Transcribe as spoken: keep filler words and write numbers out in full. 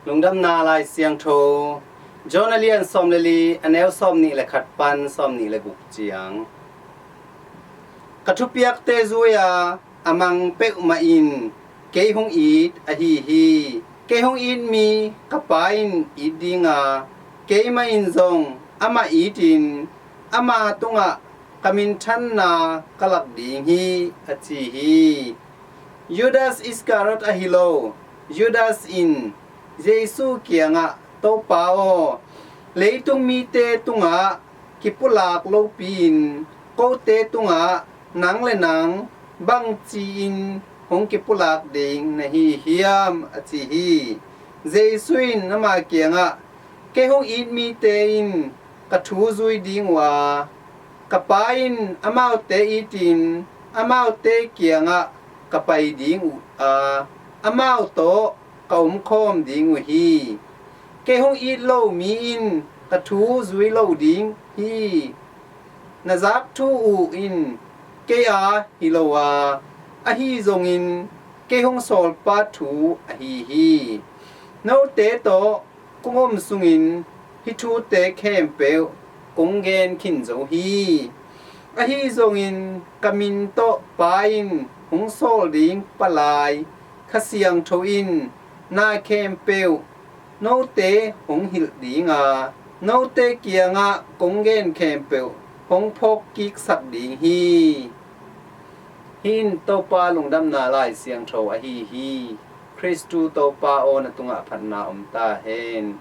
Lungdamna Lai Siangtho, John a lian sawm le li, a neu sawm nih le khat pan sawm nih le guk ciang. Ka thupiakte zui-a a mang peuhmah in kei hong it ahi hi. Kei hong it mi ka Pa in it dinga, keimah in zong amah itin ama tungah ka minthanna ka lak ding hi, a ci hi. Judas Iskariot ahi lo, Judas in Jesu kiangah, "Topa aw, leitung mite tungah kipulak lopi-in kote tungah nang le nang bangci-in hong kipulak ding na hi hiam?" a ci hi. Jesu in ama kiangah, "Kei hong it mite in ka thu zui ding uh a, ka Pa in amaute itin amaute kiangah ka pai ding uh a, amau tawh ka omkhawm ding uh hi. Kei hong it lo mi in ka thu zui lo ding hi. Na zak thu uh in kei a hi lo a, ahi zongin kei hong sawlpa thu ahi hi. Note tawh kong om sungin hih thute khempeuh kong gen khin zo hi. Ahi zongin ka min tawh Pa in hong sawl ding palai Kha Siangtho in na khempeuh note hong hilh dinga, note kiangah kong gen khempeuh hong phawkkiksak ding hi." Hih in Topa Lungdamna Lai Siangtho ahi hi. Khristu Topa aw, na tungah phatna om ta hen.